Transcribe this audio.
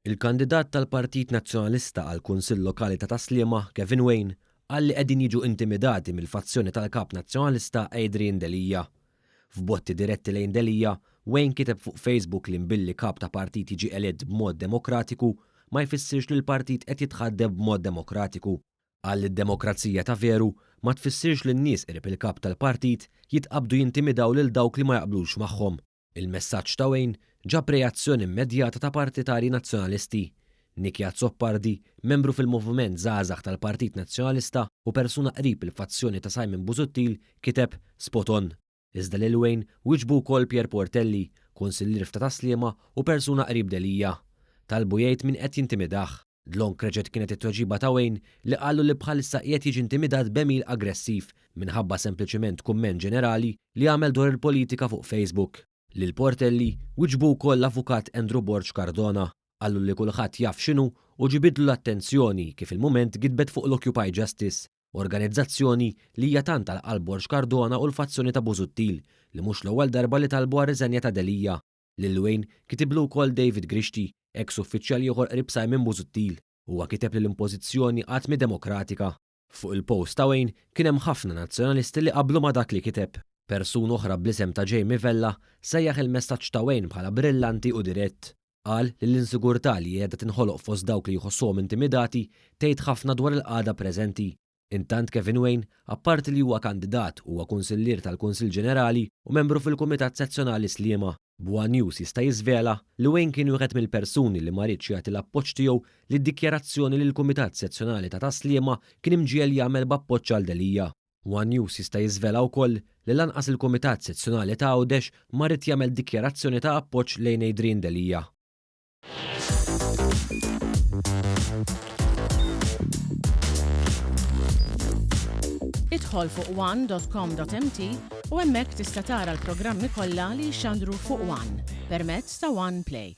Il-kandidat tal-Partit Nazzjonalista għall-Kunsill Lokali ta' Tas-Sliema, Kevin Wain, qal li qegħdin jiġu intimidati mill-fazzjoni tal-Kap Nazzjonalista Adrian Delia. F'botti diretti lejn Delia, Wain kiteb fuq Facebook li mbilli kap ta' partit jiġi elett b'mod demokratiku ma jfissirx li l-partit qed jitħaddem b'mod demokratiku. Qal li d-demokrazija ta' veru ma tfissirx li n-nies qrib il-kap tal-partit jitqabdu jintimidaw lil dawk li ma jaqblux magħhom. Il-messaġġ ta' Wayne ġab reazzjoni immedjata ta' partitarji Nazzjonalisti. Nicky Azzopardi, membru fil-Moviment Żgħażagħ tal-Partit Nazzjonalista u persuna qrib il-fazzjoni ta' Simon Busuttil, kiteb, Spot on. Iżda lil Wayne wieġbu wkoll Pierre Portelli, kunsillier f'ta' Tas-Sliema u persuna qrib Delia. Talbu jgħid min qed jintimidah. Dlonk reġgħet kienet it-tweġiba ta' Wayne li qallu li bħalissa qiegħed jiġi intimidat b'għemil aggressiv minħabba sempliċiment kumment ġenerali li għamel dwar il-politika fuq Facebook. Lil Portelli wieġbu wkoll l-Avukat Andrew Borg Cardona. Qallu li kulħadd jaf x'inhu u ġibidlu l-attenzjoni kif il-Mument gidbet fuq l-Occupy Justice, organizzazzjoni li hija tant għal qalb Borg Cardona u l-fazzjoni ta' Busuttil li mhux l-ewwel darba li talbu għar-riżenja ta' Delia. Lil Wayne kitiblu wkoll David Grixti, eks uffiċjal ieħor qrib Simon Busuttil. Huwa kiteb li l-impożizzjoni qatt mhi demokratika. Fuq il-post ta' Wayne kien hemm ħafna Nazzjonalisti li qablu ma' dak li kiteb. Persuna oħra bl-isem ta' Jamie Vella sejjaħ il-messaġġ ta' Wayne bħala brillanti u dirett. Qal li l-insigurtà li qiegħda tinħoloq fost dawk li jħossuhom intimidati tgħid ħafna dwar il-qagħda preżenti. Intant Kevin Wain, apparti li huwa kandidat, huwa kunsillier tal-Kunsill Ġenerali u membru fil-Kumitat Sezzjonali Sliema. B'One News jista' jiżvela li Wain kien wieħed mill-persuni li ma riedx jagħti l-appoġġ tiegħu lid-dikjarazzjoni li l-Kumitat Sezzjonali ta' Tas-Sliema kien imġiegħel jagħmel b'appoġġ għal Delia. One News jista' jiżvela wkoll li lanqas il-Kumitat Sezzjonali ta' Għawdex ma ried jagħmel dikjarazzjoni ta' appoġġ lejn Adrian Delia. Idħol fuq one.com.mt u hemmhekk tista' tara l-programmi kollha li jixxandru fuq One permezz ta' One Play.